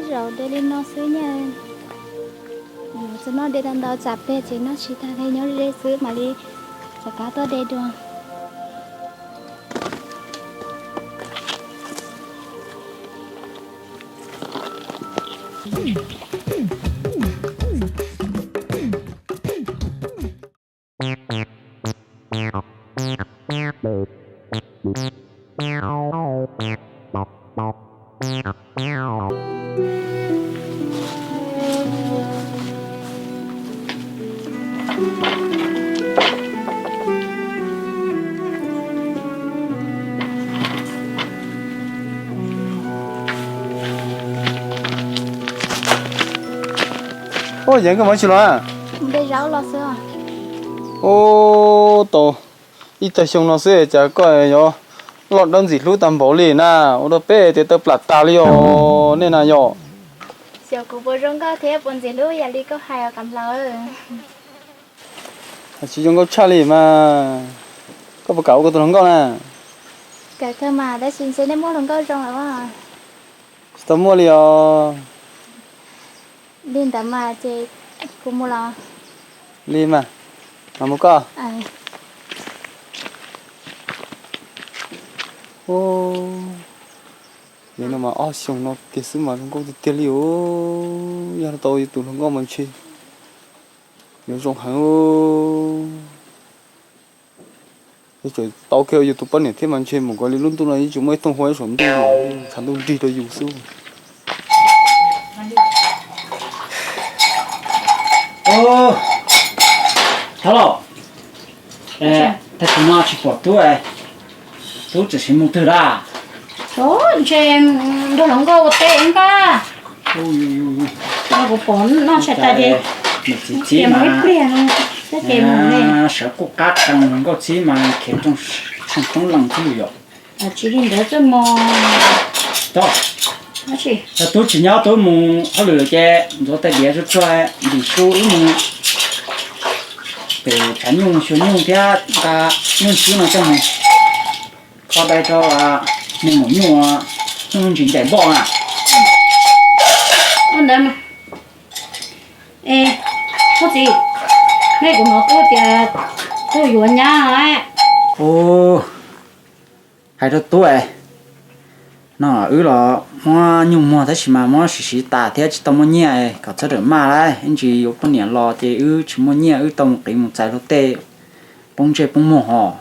Zaum de li no xwb na. Txog no de tau ntau tsam peg ces noj tsis tag li, nyob ze xwb mam li rov qab tuaj de dua. Ua, Yeev, koj mus tsis los? De zaub los xwb. Ua, tau ib tag xyoo no xwb cas koj yuav loj dawb ntxim hlub tag npaum li na, ua rau peb tias tawg plam tas li os nej na yom. Xyov kuv puas zoo nkauj thiab puas ntxim hlub yam li koj hais os Kam Nplaum. Tsis zoo nkauj tshaj li mas, koj puas kam ua kuv tus hluas nkauj na? Kam kawg mas, tab sis ntshe nej muaj hluas nkauj zoo lawm. Tsis tau muaj li os. Li ntawd mas ces kuv mus los. Li mas, mas mus koj. Ua, yog no mas ob xyoos no tiag xwb mas zoo nkauj tiag tiag li os. Yog tau yus tus hluas nkauj mas ntshe yuav zoo heev. Tau kiag yus tus poj niam thiab mas ntshe mus kov li lub ntuj no yeej tsis muaj ib thooj hua ib saum ntuj, tshav ntuj nrig rau yus xwb. Thov los, tag kis no tsis pom tub, tub txawm sim mus twg lawm? Ntshe nrog hluas nkauj ua teb npaj. Kuv pom noj tshais tas ces niam txiv txiv mus ib pliag no, sawv quj qab qees nkauj txib mas khiav rooj tshee toob leej xwb yom. Tsis li ntawd txoj mo. Tub tsis nyob, tub mus hauj lwm ces ntxuav tais diav tsuag tsuag ntim su wb mus pem tshav nyuj xyuas nyuj thiab nqa nyuj xwb no coj mus kho dai rau niag maum nyuj, nyuj ntsis ncaim npoj na. Ua ntawd mas, es, tub txiv, nej kuv hnov tub tias tub yuav nyab. Ua, hais rau tub es, no wb los muab nyuj muag tab sis mas muab siv siv tas thiab tsis tau muaj nyiaj, kom txhob rawm maj lauj, ib ntsis yuav poj niam los ces wb tsis muaj nyiaj wb tau mus qiv mus txais luag tej poob ntsej poob muag hos.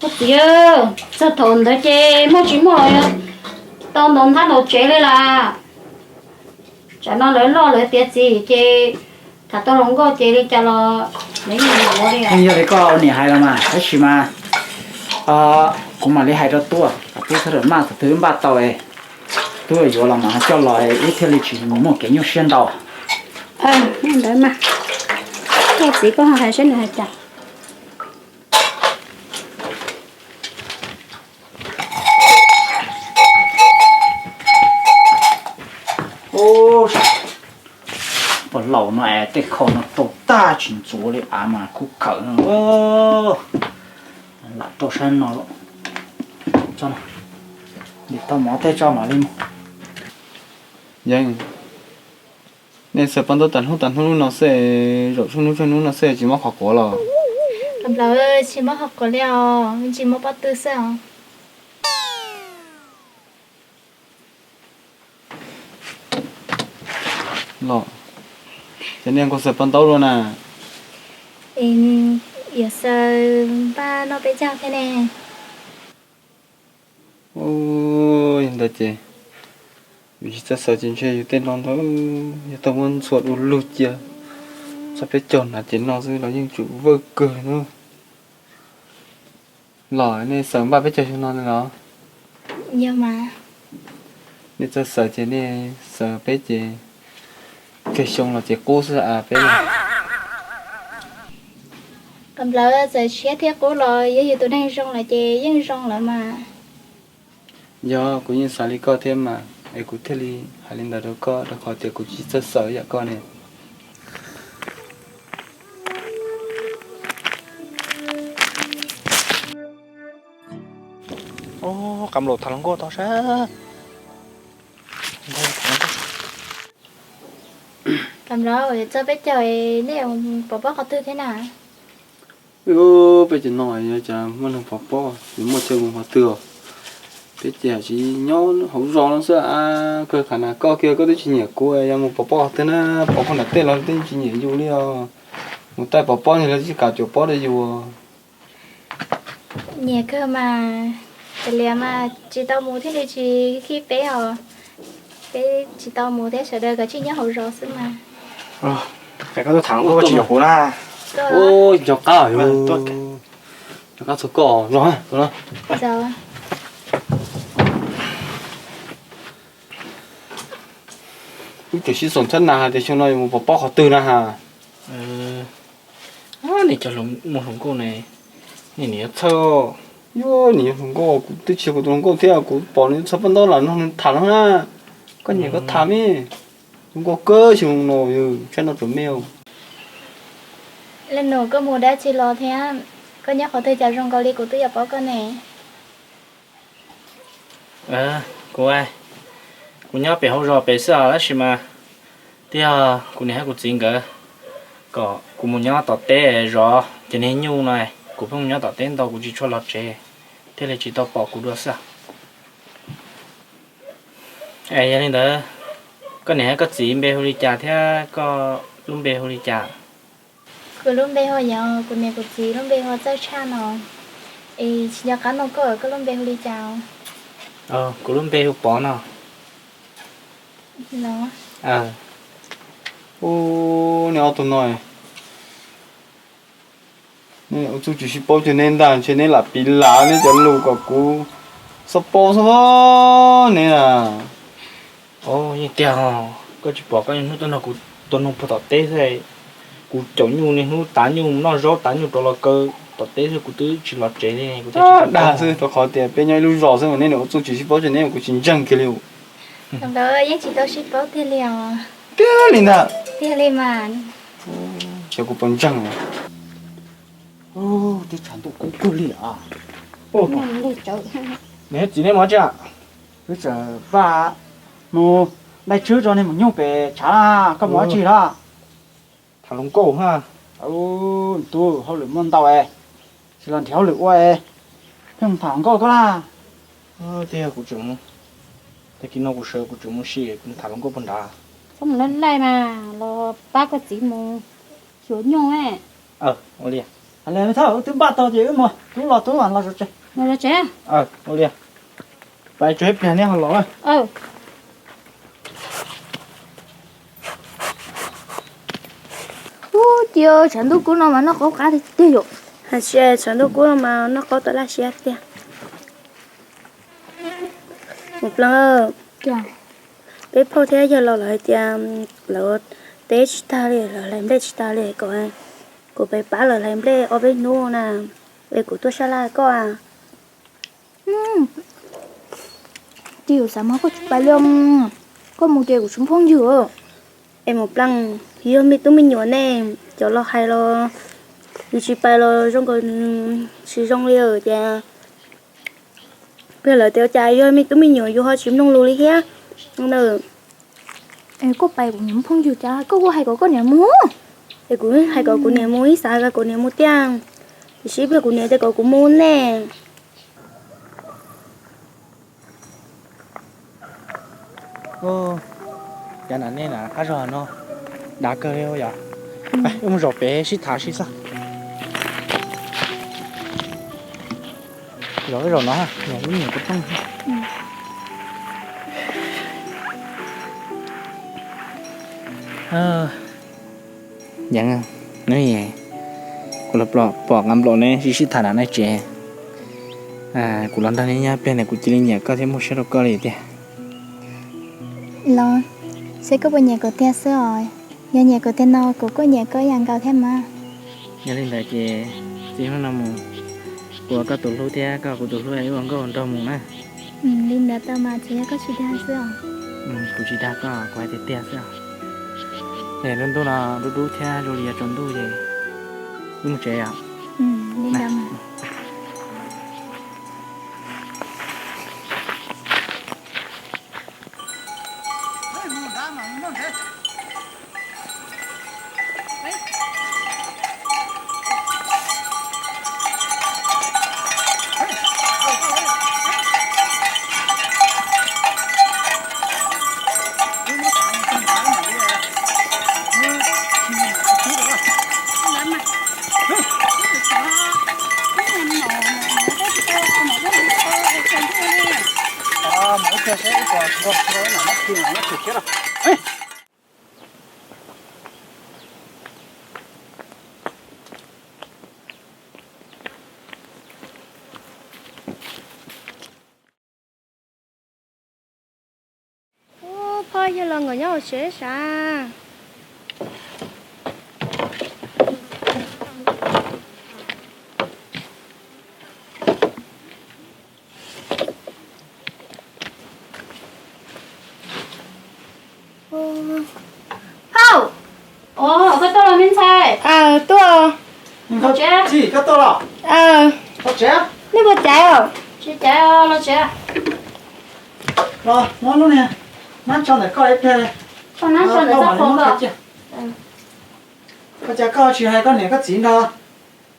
Tub txiv, txog thaum ntawd ces muaj tsis muaj los tau ntaus nthab ntaus tsev li las. Tsam no lawv loj lawv tiav txiv ces tham tau hluas nkauj ces li cas los lawv yeej yuav li. Yeej yog li koj niam hais los mas, tab sis mas kuv mam li hais rau tub, kom tub txhob rawm maj, thaum twg wb npaj tau es tub yuav los mas ho coj los wb thiaj li tsis muaj kev nyuaj siab ntau. Ntawd mas, koj txiv koj hais seb nws hais cas. Pog laus no es tej khau no rau tag tsis ntxuav li av mas kuj khawm no. Lam rau sab no lawm. Ntim tau mov tej tso mam li mus. Yeej, nej xaws paj ntaub tas hnub tas hnub no xwb, zaum tsheej hnub tsheej hnub no xwb tsis mob qhov quav los? Nplaum, tsis mob qhov quav li os, tsis mob pob tw xwb os. Los, ces nej nkaus xaws paj ntaub luaj na. Yuav xaws npaj noj peb caug thiab ne. Yog ntawd ces yus tsis txawj xaws ces ntshe yus tej no ntag, yog tau muab ntxhua du lug cia txog peb caug hnav ces no xwb los yeej tsum vawj kawg na. Los nej xaws npaj peb caug xyoo no li los? Yog mas. Nej txawj xaws ces nej xaws peb ces kawg xyoo los ces qub xwb a peb. Qos nplawv txawm tshiab thiab qub los yog yus tus neeg zoo lawm ces yeej zoo lawm mas. Yog, kuv yeej xav li koj thiab mas, es kuv thiaj li hais li ntawd rau koj, rau qhov tias kuv tsis txawj xaws yam koj ne. Ob, qos nplawv tham hluas nkauj tau sab. Los mlom, txog peb caug nej pov pob qhov twg thiab na? Peb caug no yog cas muaj neeg pov pob, yuav muaj chaw mus qhov twg os? Peb caug tsis nyob hauv zos no xwb a. Kawg qhov na koj kiag koj twb tsis nyiam kuv, yog mus pov pob qhov twg na? Pov pob nram tej los twb tsis nyiam yus li os. Mus taij pov pob los twb tsis kam cuam pob rau yus. Nyiam kawg mas, cov liam mas tsis tau mus thiaj li tsis khib peb os. Peb tsis tau mus thiab, sawv daws kom tsij nyob hauv zos xwb mas. Koj tuaj tham koj tsis yuav kuv na. Nco qab, nco qab txog koj zog. Wb tseem sib xom txhab nas hais tias xyoo no yuav mus pov pob qhov twg na has. Nej cov muaj hluas nkauj ne, nej nim yuav txhawj. Yuav nim yuav hluas nkauj, kuv twb tsis yog kuv tus hluas nkauj thiab, kuv pom nws txog paj ntaub lam nug nws tham no na. Koj nyiam koj tham me, hluas nkauj kawg xyoo no yog tshaj no tsuas me. Leej nus, koj mus dab tsi los thiab? Koj nyob qhov twg cas zoo nkaus li kuv twb yuav paub koj ne? Kuv, kuv nyob pem hauv zos pem xwb os, tab sis mas twb yog kuv niam thiab kuv txiv nkawd kom kuv mus nyob tom teb zov cov niag nyuj no, kuv pheej mus nyob tom teb ntau, kuv tsis tshua los tsev, thiaj li tsis tau pom kuv dua xwb. Es yog li ntawd, koj niam thiab koj txiv npe hu li cas thiab koj lub npe hu li cas? Kuv lub npe hu Yos, kuv niam kuv txiv lub npe hu Txawj Tshaj no. Es tsis nco qab nug koj, koj lub npe hu li cas? Kuv lub npe hu Pov no. Ub, nej ob tug no, nej ua txuj tsis sib paub cuag neb ntag, ntshe neb lam piv lav neb cov lus kom kuv txhob paub xwb neb na. Yeej tiag, koj tsis pom koj hnub tuaj nrog kuv tuaj noog puag tom teb xwb. Kuv caum nyuj niaj hnub, tav nyuj noj zaub, tav nyuj rov los kaw tom teb xwb, kuv twb tsis los tsev li. Dag xwb, rau qhov tias peb nyob ib lub zos xwb mas neb ua txuj tsis sib paub cuag neb, kuv tsis ntseeg kiag li. Yeej tsis tau sib paub tiag li os. Tiag li ntag. Tiag li mas. Xyov kuv puas ntseeg. Twb tshav ntuj kub kawg li os. Niam txiv nej mus tsi? Wb tseem npaj mus ntaus tswb rau niag maum nyuj pem tshav na, koj mus ua tsi na? Tham hluas nkauj na. Tub, hauj lwm muaj ntau es, tsis los nrhiav hauj lwm ua es, pheej mus tham hluas nkauj koj na. Tiag, kuv tseem, tag kis no kuv sawv kuv tseem mus sim kuv tham hluas nkauj puag nrad. Koj mus laij laij mas los pab koj txiv mus xyuas nyuj. Ua li. Thawj, wb twb npaj tau ces wb mus, tub los tub los tsev. Ua li. Pais tso ib pliag nej ho los. Ub, cia tshav ntuj kub no mas noj qaub qab tiag tiag yom. Hais tias tshav ntuj kub no mas noj qaub tau laj siab tiag. Mus Ploog, peb phauj thiab yawg laus lawv hais tias lawv teb tsis tag li, lawv hlais nplej tsis tag li, kom kuv pais pab lawv hlais nplej ob peb hnub na, es kuv tuaj sab laj koj. Tsis xav mas koj tsis pais li, koj mus ces kuv tsis phooj ywg. Es Mus Ploog, yus yog me tub me nyuam ne, cov laus hais los yus tsis pais los zoo nkaus tsis zoo li os. Ces peb lawv tias cas yus yog me tub me nyuam yus ho tsis mloog lus li thiab na. Es koj pais kuv niam phooj ywg cas koj kuj hais kom koj niam mus. Es kuv hais kom kuv niam mus, ib xav kom kuv niam mus tiag, tiam sis ib pliag kuv niam tias kom kuv mus ne. Cas na nej na qab zog no dav kawg li yom. Wb mus zaum pem sib tham sib xwb. Zaum zaum no, ib nyuam kuv phooj. Yeev, kuv los pom nqa nplaum neb sib sib tham nram nej tsev. Kuv los nrog neb nyob pliag ne kuv cia li nyiam koj thiab muaj siab rau koj li tiag. Los, seb koj puas nyiam kuv tiag xwb os. Yog nyiam kuv tiag no kuv kuj nyiam koj ib yam nkaus thiab mas. Yog li ntawd ces txij hnub no mus, kuv ua koj tus hlub thiab koj ua kuv tus hlub, wb ua nkauj ua nraug mus na. Li ntawd tau mas tsuas yog koj tsis dag xwb os. Kuv tsis dag koj, kuv hais tiag tiag xwb os. Es lub ntuj no dub dub thiab zoo li yuav tsaus ntuj ces wb mus tsev os. Ub, phauj, yog los nkawd nyob hauv tsev sav. Phauj! Ua, koj tuaj los me ntxhais? Aw, tuaj. Txiv, koj tuaj los? Aw. Nej puas caiv os? Tsis caiv, los tsev. Los muab lub niag nab tso ntawm koj ib pliag. Koj nab tso ntawm txaj qhov ko. Ua cas koj tsis hais koj niam koj txiv nrog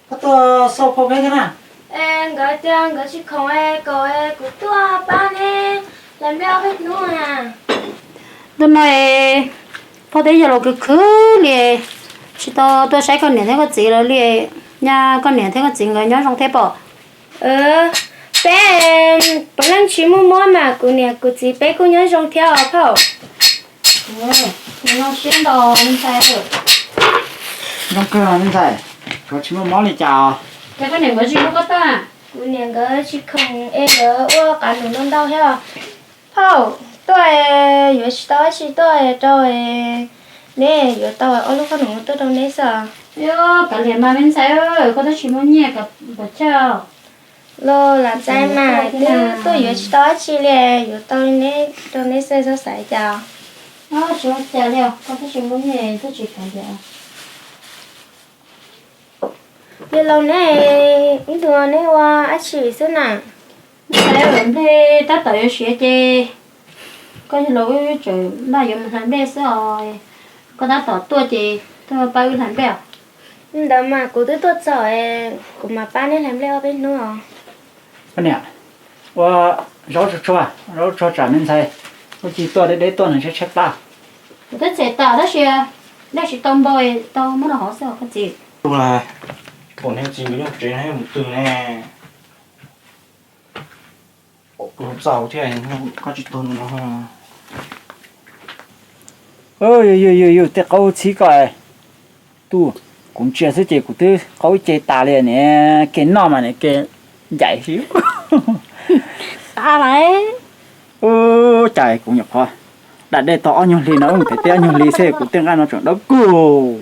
koj tuaj xauj phauj peb thiab na? Nkawd tias nkawd tsis khoom es kom kuv tuaj pab neb hlais nplej ob peb hnub na. Ntu no phauj twb yog los khwv khwv li, tsis tau tuaj saib koj niam thiab koj txiv lawv li. Nyaj koj niam thiab koj txiv nkawd nyob zoo thiab pom? Peb puav leej tsis muaj mob mas kuv niam kuv txiv peb kuj nyob zoo thiab os phauj. Nyob siab ntau me ntxhais. Zoo kawg me ntxhais, koj tsis muaj mob li cas os? Ces koj niam nkawd tsis hlub koj tuaj? Kuv niam nkawd tsis khoom es nkawd ua qab num ntau ntau thiab os. Phauj, tuaj yuav tsis tau dab tsi tuaj rau neb, yuav tau ob lub qab num tuaj rau neb xwb. Yog kav liam mas me ntxhais, koj twb tsis muaj nyiaj kav pov chawj. Los lam txais mas twb tuaj yuav tsis tau dab tsi li, yuav tau neb rau neb xwb, xav xav cas. Tsis ua cas li os, koj twb tsis muaj nyiaj twb tsis kav liam. Yog laus neb, ib ntus neb ua dab tsi xwb na? Neb ua nplej tab tom yuav siav ces koj yog laus wb tseem npaj yuav mus hlais nplej xwb os. Koj tab tom tuaj ces tuaj pab wb hlais nplej os. Ntawd mas kuv twb tuaj txog, kuv mam pab neb hlais nplej ob peb hnub os. Koj niam, ua zaub tsuag tsuag, zaub tsuag tsam me ntxhais, ua ci tuaj deb deb tuaj nws tshaib tshaib plab. Kuv twb txhais tas tab sis dej tsis tau npau, tau muab rau hauv xwb os koj txiv. Pom niag txiv nkawd nyob tsev no mus twg ne? Kuv txaus thiab, koj tsis tuag no. Yus yus yus tej qaub txhib ko, kuv ntsia xwb ces kuv twb qaub ib ce tas li ne, ke noj mas ne ke ncaim xwb. Cas kuv nyuam qhuav da dej tau ob nyuag hli no, pem teb ob nyuag hli xwb kuv tej nqaij no tseem dawb kug.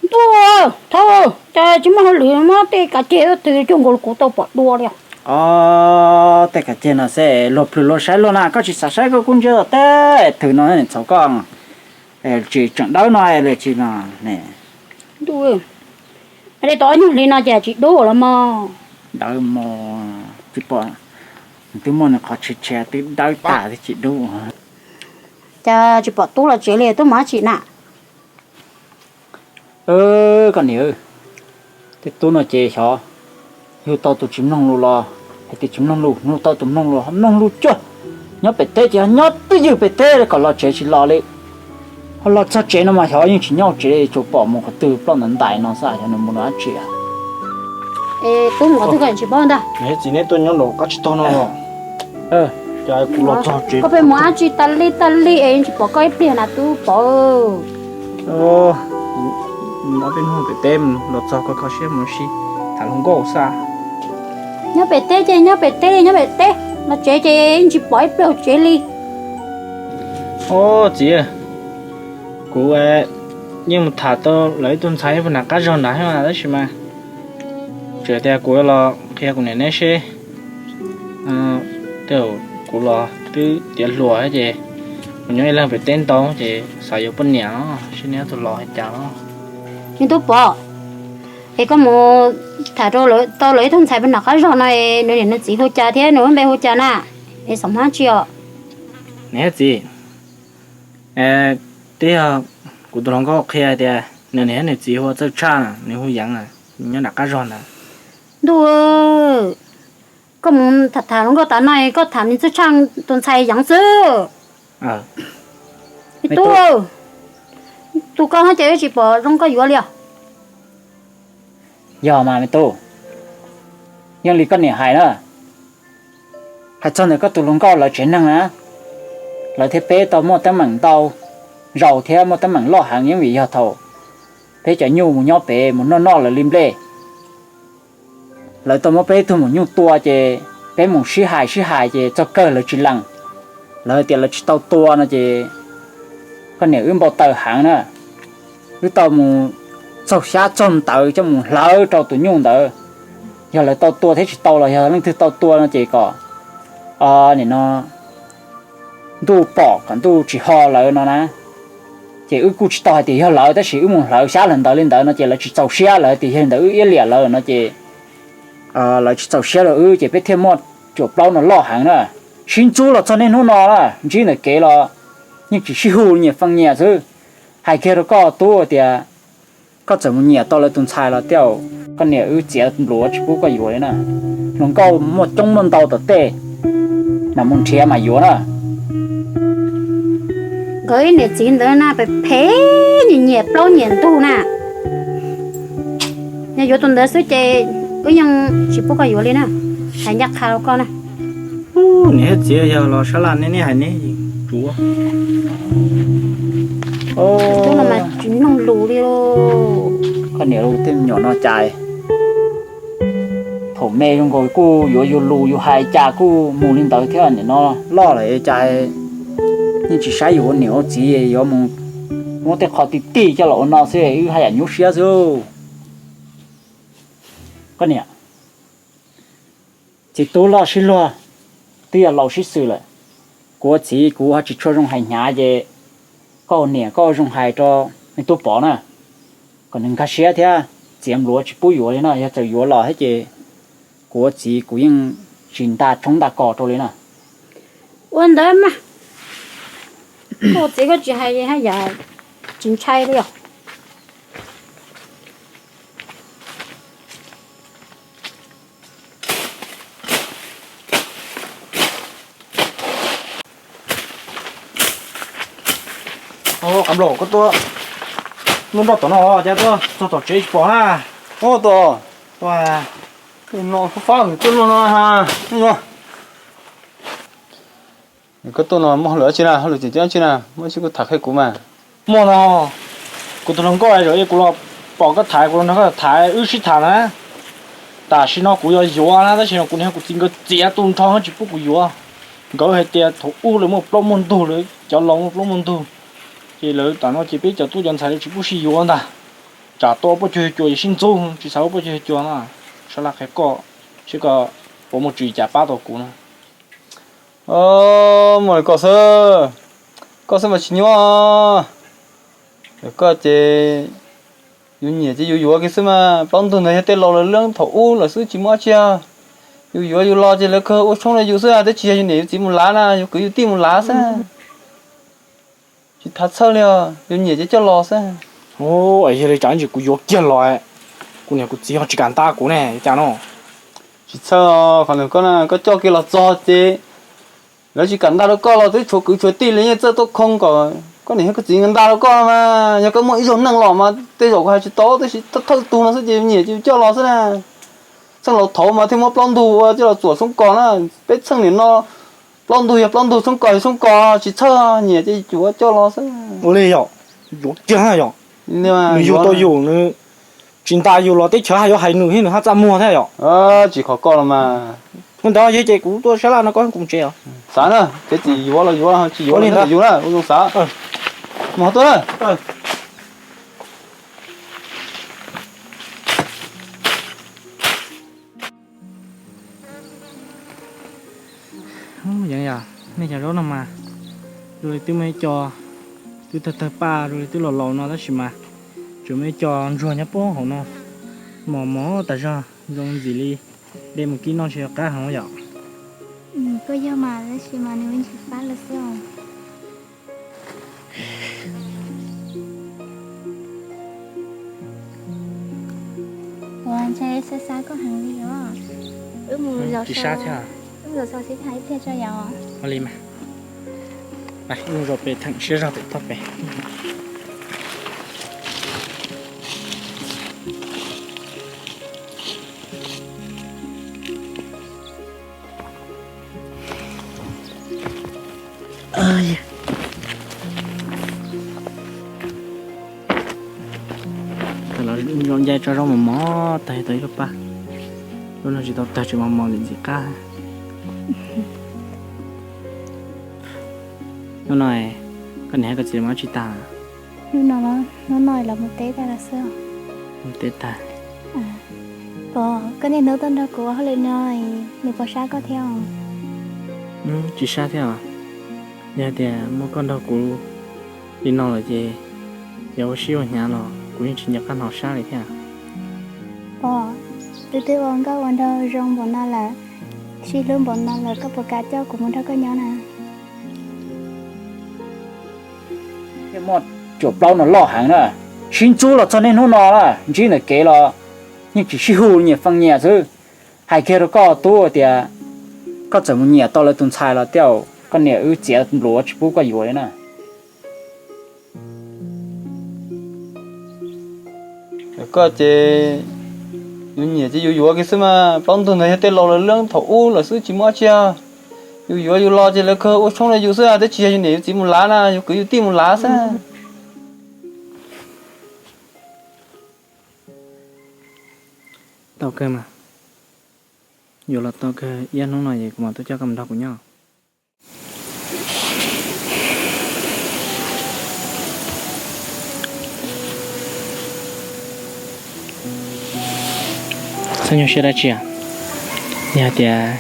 Ntuj, thauj, cas tsis muaj hauj lwm muab tej kav ceg twg coj nkaus kuv tau pom dua li. Os, tej kav ceg no xwb luag plhws luag saib luag na, koj tsis xav saib koj kuj ntsia tej twg no txhaum koj. Tsis tseem dawb no li tsis no ne. Ntuj, de tau ob nyuag hli no ces tsis dub los mog. Dawb mog, tsis pom, twb muaj nws qhov tshiab tshiab twb dawb tas twb tsis dub. Cas tsis pom tub los tsev li, tub mus dab tsi na? Koj niam, tej tub no ces xyov yug tau tus tsis mloog lus los hais tias tsis mloog lus, yug tau tus mloog lus mloog lus cuag. Nyob pem teb ces nyob twj ywm pem teb kom los tsev tsis los li. Ho los txog tsev no mas xyov yeej tsis nyob tsev li, tsuas pom mus qhov twg ploj ntawd ntais no xwb, xyov nws mus dab tsi. Tub mus qhov twg koj tsis paub ntag. Txiv, neb tuaj nyob nraum qab tsib taug no los? Koj pheej mus dab tsi tas li tas li es yeej tsis pom koj ib pliag na tub pov. Ob peb hnub pem teb los txog kho kho siab mus si tham hluas nkauj xwb. Nyob pem teb ces nyob pem teb li, nyob pem teb, los tsev ces yeej tsis pom ib pliag tsev li. Os txiv, kuv yeej mus tham tau lawv ib tug ntxhais nyob puag nram qab zog nrad thiab tab sis mas tseem tias kuv los qhia kuv niam neb seb, tej zaum kuv los twb tiav hluas thiab ces mus nyob ib leeg pem teb ntau ces xav yuav poj niam, seb neb ob tug los li cas. Me tub pov, es koj mus tham rau tau lawv ib tug ntxhais puag nram qab zog no es nws niam nws txiv hu cas thiab nws lub npe hu cas na? Es xav muaj dab tsi os? Niam thiab txiv, twb yog kuv tus hluas nkauj qhia tias nws niam thiab nws txiv hu ua Txawj Tshaj, nws hu Yeev, nyob nram qab zog ntawd. Ntuj, koj mus tham tham hluas nkauj tas no koj tham me Txawj Tshaj tus ntxhais Yeev xwb. Me tub, tus koj no ces wb tsis pom zoo koj yuav li os. Yog mas me tub, yeej li koj niam hais na. Hais txog ntawm koj tus hluas nkauj lawv tsev neeg na, Lawv thiab peb tau muaj teeb meem ntau zaus thiab muaj teeb meem loj heev, yeej vim yog thaum peb cov nyuj mus nyob pem mus noj noj lawv li nplej. Lawv tau muab peb tug maum nyuj tua ces peb mus sib hais sib hais ces txog kawg lawv tsis lees. Lawv tias lawv tsis tau tua no ces koj niam wb npau taws heev na. Wb tau mus txaug xyab txaug ntawv coj mus hlawv rau tus nyuj ntawd. Yog lawv tau tua thiab tsis tau los yog leej twg tau tua no ces kom, nim no ntuj pom kom ntuj tsis ho lawv no na. Ces wb kuj tsis tau hais tias yog lawv, tab sis wb mus hlawv xyab hlawv ntawv li ntawd no ces lawv tsis txaus siab, lawv tias yog li ntawd wb iab liam lawv no ces lawv tsis txaus siab rau wb ces peb thiaj muaj cuam plaub no loj heev na. Sib ntxub los txog niaj hnub no na, ntsib ntawm kev los yeej tsis sib hu, nyias fee nyias xwb. Hais kiag rau koj tub tias koj txawm mus nyiam tau lawv tus ntxhais los tej zaum koj niam wb txiav npluav tsis pub koj yuav li na. Hluas nkauj muaj coob muaj ntau tom tej, mam mus nrhiav mam yuav na. Nkawd ib niam txiv ntawd na phem phem, nyiam nyiam plaub nyiam ntug na. Yog yuav tus ntawd xwb ces wb yeej tsis pub koj yuav li na. Hais ncaj qha rau koj na. Niam thiab txiv yog los sab laj neb, neb hais neb tsuav. Tus tub no mas tsis mloog lus li. Koj niam tej me nyuam no cas thaum me zoo nkaus kuj yuav yus lus yus hais cas kuj mus li ntawd thiab, nim no loj lawm cas yeej tsis saib yus ua niam ua txiv, yuav mus muab tej qho ti ti coj los ua no xwb, wb haj yam nyuaj siab xwb. Koj niam, txiv tub loj sib luag, twb yog laus sib xws lawm. Kuv ua txiv kuv ho tsis tshua zoo hais hnyav ces koj ua niam koj ua zoo hais rau me tub Pov na, kom nws nkag siab thiab txiav npluav tsis pub yuav li no. Yog txawm yuav los thiab ces kuv ua txiv kuv yeej tsis nta tshoob nta kos rau li na. Ua ntawd mas, koj ua txiv koj tsis hais haj yam tsis ntshai li os. Qab nplaum koj tuaj noj nroj tom no cas tuaj txog tom tsev tsis pom na. Tuaj, tuaj no fab fab tuaj luaj no. Koj tuaj no muaj hauj lwm dab tsi na, hauj lwm tseem ceeb dab tsi na, muaj dab tsi kuj tham qhia kuv mas. Muaj no, kuv tus hluas nkauj zaum kuv los pom koj tham, kuv los nrog koj tham wb sib tham na. Tam sim no kuv yuav yuav na, tab sis no kuv niam kuv txiv nkawd txiav tu nrho tsis pub kuv yuav. Nkawd hais tias thaum ub lawv muaj plaub muaj ntug, lawv cov laus muaj plaub muaj ntug, ces lawv tam no ces peb cov tub cov ntxhais lawv tsis pub sib yuav ntag. Tsam tau ua poj cuag yawg cuas ces sib ntxub, tsis xav ua poj cuag yawg cuas na. Sab laj qhia koj, seb koj puas muaj tswv yim cas pab tau kuv na. Muaj li koj xwb, koj xwb mas tsis nyuaj. Koj ces yus nyiam ces yus yuav kiag xwb mas, plaub ntug ntawd yog tej laus lawv leej thaum ub lawm xwb tsis muaj dab tsi. Yus yuav yus los ces lawv kawg ua tshoob rau yus xwb, twb tsis yog yus niam yus txiv mus lav na, yus kwv yus tij mus lav xwb. Tsis thav txhawj li os, yus nyiam ces coj los xwb. Yog li cas ntsis kuv yuav kiag los, kuv niam kuv txiv ho tsis kam nta kuv ne, cas no? Tsis txhawj, qhov ntawd koj, koj coj kiag los txog ces lawv tsis kam nta rau koj los twb tshuav kwv tshuav tij li yeej txawj tuaj khoo kom koj niam thiab koj txiv nta rau koj mas. Yog koj muaj ib zaug neej los mas tej zaum kuv hais tsis tau, tab sis thawj tug no xwb ces nyiam ces coj los xwb na. Txheej laus thaud mas thiaj muab plaub ntug ua coj los txuam tshoob kos na. Peb txheej nim no plaub ntug yog plaub ntug, tshoob kos yog tshoob kos, tsis txhawj, nyiam ces yuav coj los xwb. Ua li yom, yuav kiag yom. Nws yug tau yus, nws tsis nta yus los teb chaws haj yuav hais nws thiab nws haj txaj muag thiab yom. Tsis qhov koj los mas. Ua ntawd yog ces kuv tuaj sab laj no koj kuv tsev os. Xav na, ces txiv yuav los yuav, tsis yuav los yuav na, ua zoo xav. Mus tuaj na. Yeej yog nej cov zaub no mas, dua li twb muaj ib co twb tawg tawg paj, dua li twb los laus no tab sis mas tseem muaj ib co ntsuag nyob puag hauv no, mos mos tas zog, zoo ntxim li de mus kib noj ntshe yuav qab heev yom. Koj yog mas, tab sis mas nws ntsis pab lawm xwb os. Ua ntshai xav xav koj heev li os. Wb mus zov, wb mus zov xov xwm thaij ib pliag tso yom. Ua li mas, wb mus zov pem theem siab zog pem toj pem. Thaum los zoo ncaim tso zaub mos mos tag tau ib lub paj, lub no tsis tau tag tsis mos mos ntxim ntxim qab. Hnub no koj niam koj txiv mus dab tsi tag? Hnub no, hnub no los mus teb tag lawm xwb. Mus teb tag. Pog, koj niaj hnub tuaj nrog kuv ua hauj lwm no, nws puas sab koj thiab os? Tsis sab thiab os. Yog tias muaj koj nrog kuv li no lawm ces yog ua sib ua hnyav los kuv yeej tsis nco qab hnov sab li thiab. Pog, twb twb ua nkauj ua nraug zoo npaum no lawm, sib hlub npaum no lawm, koj puas kam coj kuv mus nrog koj nyob na? Muaj cuam plaub no loj heev na, sib ntxub los txog niaj hnub no na, ntsib ntawm kev los yeej tsis sib hu, nyias feej nyias xwb. Hais kiag rau koj tub tias koj txawm mus nyiam tau lawv tus ntxhais los tej zaum koj niam wb txiav npluav tsis pub koj yuav li na. Koj ces yus nyiam ces yus yuav kiag xwb mas, plaub ntug ntawd yog tej laus lawv lub thaum ub lawm xwb tsis muaj dab tsi. Yus yuav yus los ces lawv kawg ua tshoob rau yus xwb, twb tsis yog yus niam yus txiv mus lav na, yus kwv yus tij mus lav xwb. Tau kawg mas, yuav los tau kawg, ib hnub no es kuv mam tuaj coj koj mus nrog kuv nyob. Txhob nyuaj siab dab tsi, yog tias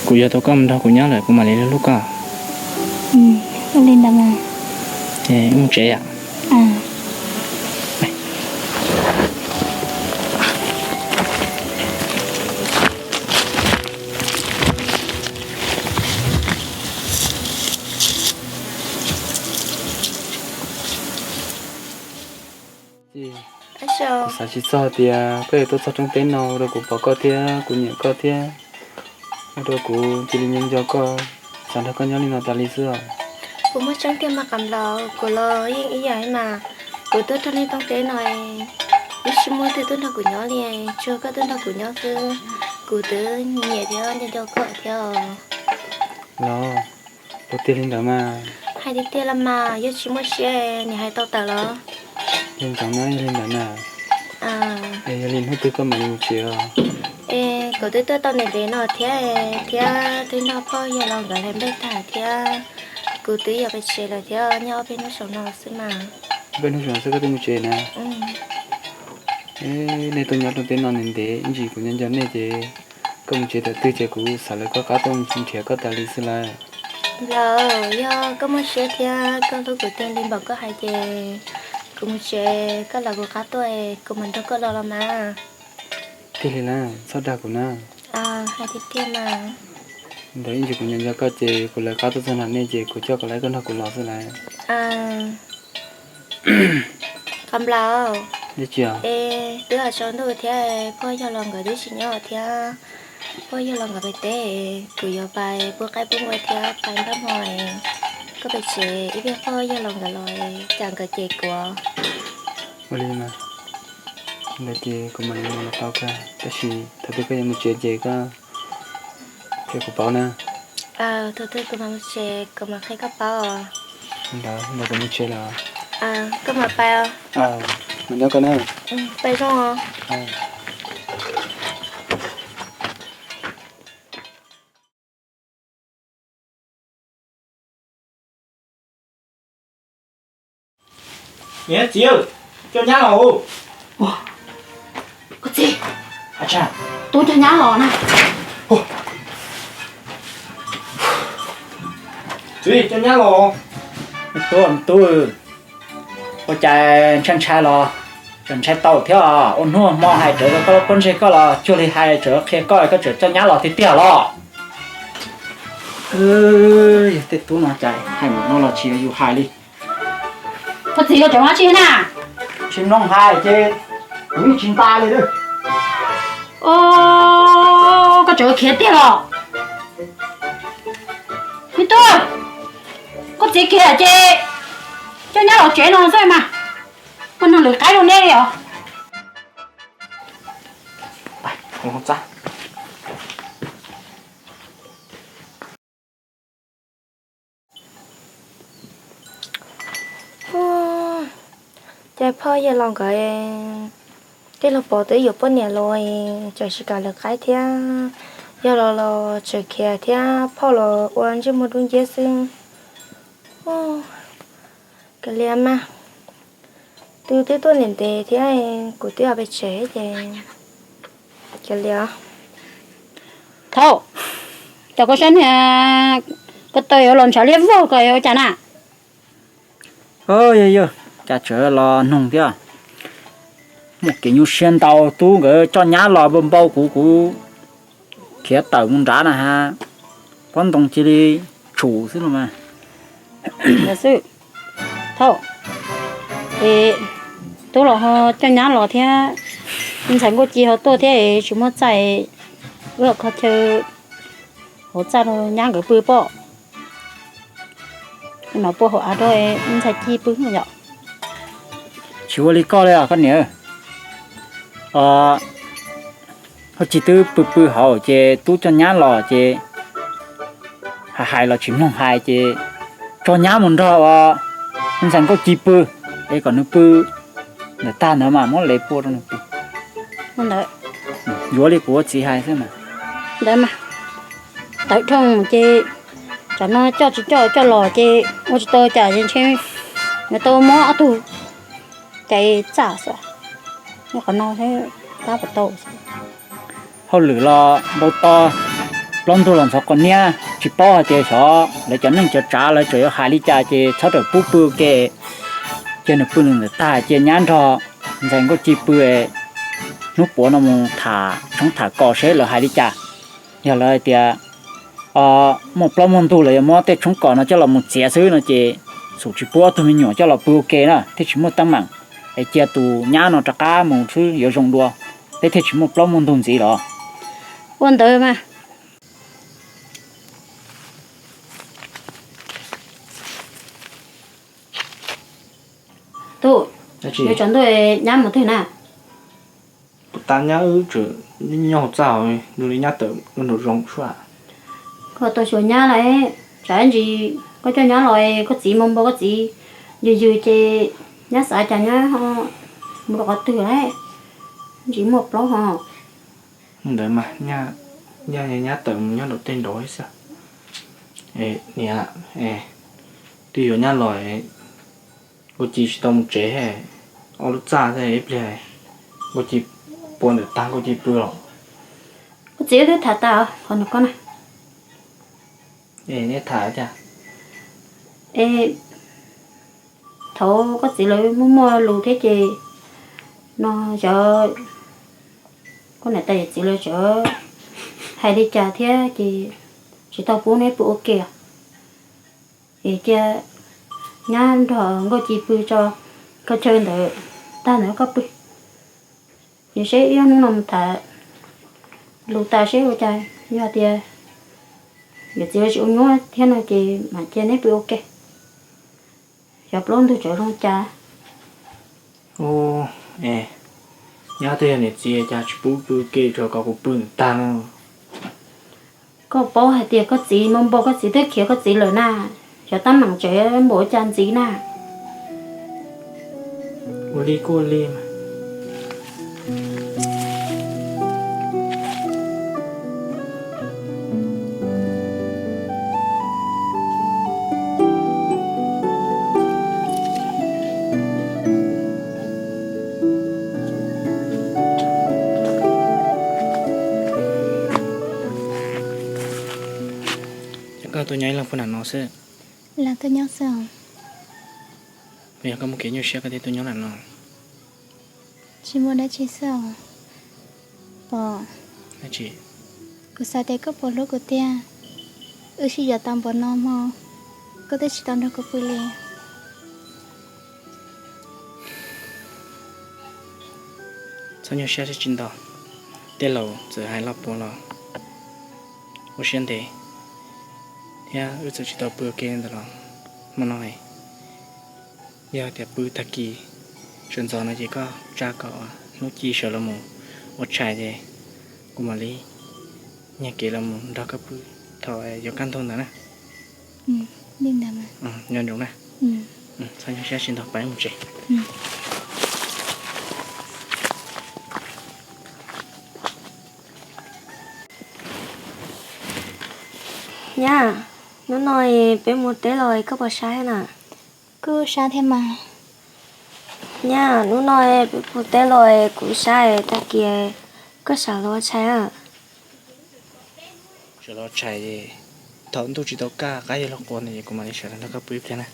kuv yuav tau koj mus nrog kuv nyob lawm kuv mam li hlub koj. Li ntawd mas. Wb mus tsev yom. Xav tsis txog tias koj yuav tuaj txog roob teb no ua rau kuv pom koj thiab kuv nyiam koj thiab, ua rau kuv cia li nco nco koj, xav nrog koj nyob li no tas li xwb os. Kuv muaj tseeb tiag mas Qam Nplaum, kuv los yeej ib yam mas, kuv tuaj rau nej roob teb no, twb tsis muaj twg tuaj nrog kuv nyob li, tsuas koj tuaj nrog kuv nyob xwb, kuv twb nyiam thiab nco nco koj thiab os. Los, ua tiag li ntawd mas. Hais tiag tiag los mas, yog tsis muaj siab nws hais tau tawm los. Yog ntsoov na, yog li ntawd na. Es yog li hnub twg koj mam li mus tsev os? Es kuv twb tuaj tau ntev ntev no thiab, thiab twb nrog pog yawg laus nkawd hlais nplej tag thiab, kuv twb yuav pais tsev lawm thiab, nyob ob peb hnub saum no xwb mas. Ob peb hnub saum no xwb koj twb mus tsev na? Nej tuaj nyob rau teb no ntev ntev, ib ntsis kuv nco nco nej ces koj mus tsev thaum twg ces kuv xav lawv koj qab tuaj nrhiav koj tas li xwb lawm. Nplaum, yog koj muaj siab thiab koj hlub kuv tiag li npaum koj hais ces kuv mus tsev, koj lawv kuv qab tuaj, kuv mam nrog koj los los mas. Tiag li lawm, txhob dag kuv na. Hais tiag tiag mas. Ntawd ib ntsis kuv nco nco koj ces kuv lawv qab tuaj txog nram nej ces kuv coj koj lawv koj nrog kuv los xwb lawm. Qam Nplaum, es twb yuav tsaus ntuj thiab, pog yawg laus nkawd twb tsis nyob thiab, pog yawg laus nkawd pais teb, kuv yuav pais pub qaib pub npua thiab pais npaj hmo, koj pais tsev ib pliag pog yawg laus nkawd los cas nkawd cem kuv. Ua li mas, ntawd ces kuv mam li mus los tau kawg, tab sis thaum twg koj yuav mus tsev ces koj qhia kuv paub na. Thaum twg kuv mam mus tsev kuv mam qhia koj paub. Ntawd, ntawd kuv mus tsev lawm. Koj mam pais os. Mam nyob koj na. Pais zoo os. Niam txiv, coj nyab los. Koj txiv, tub coj nyab los na. Txiv, coj nyab los. Tub, tub, ua cas ntshai ntshai los tseem ntshai tau thiab. Ua hnub hmo hais rau koj lub pob ntseg koj los cuag li hais tseem qhia koj, koj tseem coj nyab los tiag tiag los. Yog tej tub no cas hais mus no los tsis yog yus hais li. Koj txiv, koj tseem ua dab tsi na? Tsis mloog hais ces kuv yeej tsis nta li. Koj tseem khiav tiag los? Me tub, koj txiv khiav ces coj nyab los tsev no xwb mas. Koj nrog lwm qaib rau nej li os. Cas phauj yawg laus nkawd tij laug Pov twb yuav poj niam los, tseem tsis kam lawv qaib thiab. Yog los los tseem khiav thiab, phauj los ua ntsej muag dub nciab xwb. Kav liam mas, twb twb tuaj ntev ntev thiab, kuv twb yuav pem tsev ces kav liam. Thaum, cov koj saib niag ko taw yuav los ntshav liab vog ko yuav ua cas na? Yog yog, cas tseem los noog thiab. Muaj kev nyuaj siab ntau, tub nkawd coj nyab los npau npau kuv, kuv khiav tawm mus nrad na ha, pob ntoo cia li tshum xwb los mas. Xwb, thaum, es tub los ho coj nyab los thiab, ntxhais Nkauj Ci ho tuaj thiab es tsis muaj txaj, wb los kho chaw hauv txaj rau nyab nkawd pw pob. No puab hauv av rau ntxhais Ci pw yom. Tsis ua li koj li os koj niam. Nkauj Ci twb pw pw hauv ces tub coj nyab los ces hais hais los tsis mloog hais ces tso nyab mus nrog ua ntxhais Nkauj Ci pw, es kom nws pw ntawm tag ntawd mas muab le puab rau nws pw. Yuav li kuv ua txiv hais xwb mas. Ntawd mas, tawm dhau ces tsam no coj tsis coj coj los ces ua tsis tau cas ces ntshe yuav tau muab ob tug cais txaj xwb. Qhov no thiab, tab puas tau xwb. Hauj lwm los npau taws, plaub ntug los ntxhov qos niab, tsis paub hais tias xyov lawv cov neej cov tsav lawv tseem yuav hais li cas ces txhob rawm pub pw ua ke. Cia nws pw nws ntawm tag, cia nyab nrog ntxhais Nkauj Ci pw, hnub puav no mus tham tshoob tham kos seb lawv hais li cas. Yog lawv hais tias muaj plaub muaj ntug los yuav muab tej tshoob kos no coj los mus txiav xwb no ces xum tsis pub ob tug me nyuam coj los pw ua ke na thiaj tsis muaj teeb meem. Es cia tus nyab no rov qab mus xwb yuav zoo dua, peb thiaj tsis muaj plaub muaj ntug ntxiv los. Ua ntawd mas. Tub, yuav tsaus ntuj nyab mus twg na? Puas tas nyab wb tseem nyob hauv txaj, nws li nyab tawm nraum zoov suab. Koj tau xyuas nyab lawm, tsam ib ntsis koj coj nyab los koj txiv mus npau koj txiv yws yws ces nyab xav cas nyab ho mus rau qhov twg lawm, ntsis muaj plaub ho. Ntawd mas, nyab, nyab tawm mus nyob nraum tej nraud xwb. Niam, twb yuav nyab los, Nkauj Ci tsis tau mus tsev, ob lub txaj thiab ib pliag Nkauj Ci pua ntawm tag Nkauj Ci pw los. Koj txiv twb tham tas qhov no koj na. Es neb tham cas? Es thaum koj txiv lawv muaj muaj lus thiab ces no xyov koj niam tais yawm txiv lawv tseem hais li cas thiab ces tsis tau pub neb pw ua ke. Es cia nyab nrog Nkauj Ci pw tso, koj chaw ntawd tag ntawd koj pw. Yog seb ib hnub no mus tham lus tas seb ua cas, yog tias yawm txiv lawv tsis ua nyuaj thiab no ces mam cia neb pw ua ke. Xyov plaub ntug tseem zoo cas. Ua, es nyob twb yog niam txiv cas tsis pub pw ua ke, tsuas kom kuv pw ntawm tag no. Koj paub hais tias koj txiv mus npau koj txiv twb khiav koj txiv lawm na, xyov tab meeg tseem npaum cas ntxiv na. Ua li kuj ua li mas. Ces koj tuaj nyob ib leeg puag nram no xwb? Los tuaj nyob xwb os. Puas yog koj muaj kev nyuaj siab koj thiaj tuaj nyob nram no? Tsis muaj dab tsi xwb os. Pom, kuv xav tias koj puas hlub kuv tiag. Wb sib zam tau npaum no hmo, koj twb tsis tau nrog kuv pw li. Txhob nyuaj siab tsis ntau, tej laus txawm hais loj puav los ua siab ntev, thiab wb txawm tsis tau pw ua ke ntawd los hmo no yog tias pw tag kis sawv ntxov no ces koj tsa kom hnub ci sawv los mus ua tshais ces kuv mam li nyiag kev los mus nrog koj pw thaum yuav kaj ntug ntawd na. Nco ntsoov na. Txhob nyuaj siab tsis ntau, peb mus tsev. Nyab, hnub no peb mus teb los koj puas sab thiab na? Kuj sab thiab mas. Nyab, hnub no peb mus teb los kuv sab, tag kis koj sawv los tshais. Sawv los tshais, thaum ntuj tsis tau kaj qab yuav luag qua no es kuv mam li sawv los nrog koj pw ib pliag na.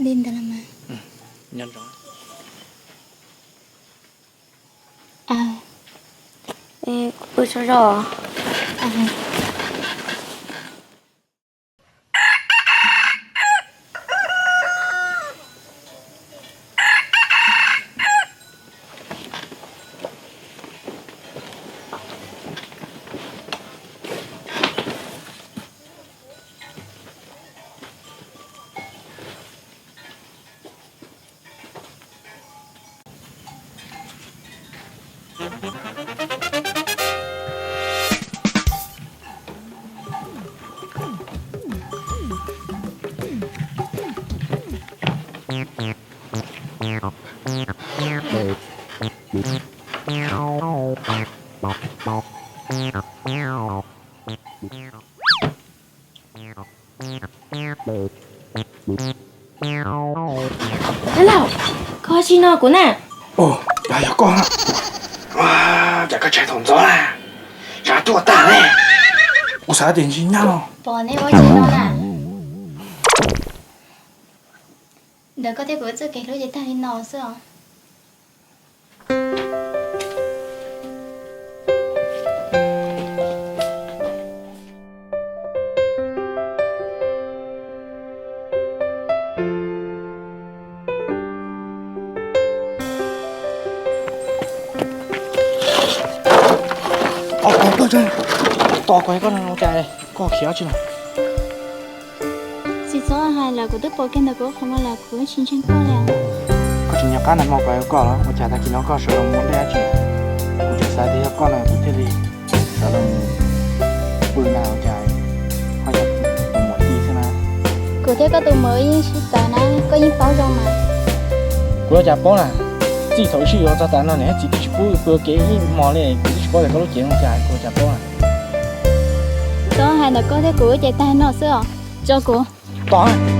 Li ntawd los mas. Nyob zoo. Kuv pw tsaug zog. Dab laug, koj tsis no kuv na. Yog, yog koj. Cas koj tshais thaum ntxov na, tshav tuaj tag ne. Kuv xav tias ntshe nyab no. Pom neb ua tsis no na. Ntawm koj thiab kuv txoj kev hlub ces tag li no xwb os. Tos kuv, koj no ua cas koj khiav dab tsi no? Tsis txhob hais lawm, kuv twb pom kiag ntawm kuv qhov muag lawm, kuv tsis ntseeg koj li. Koj tsis nco qab nag hmo kuv hais koj los ua cas tag kis no koj sawv los mus ua ntej dab tsi? Kuv tseem xav tias yog koj no kuv thiaj li sawv los mus pw na, ua cas ho yog tus muam Ci xwb na. Kuv thiab koj tus muam yeej sib txawv na, koj yeej paub zoo mas. Kuv ua cas paub na, txij thaum wb sib yuav txog tav no niam thiab txiv twb tsis pub pw ua ke ib hmo li, kuv twb tsis paub tias koj lub cev zoo li cas, kuv ua cas paub na. Txhob hais ntawm koj thiab kuv ces tag no xwb os, tso kuv. Tos.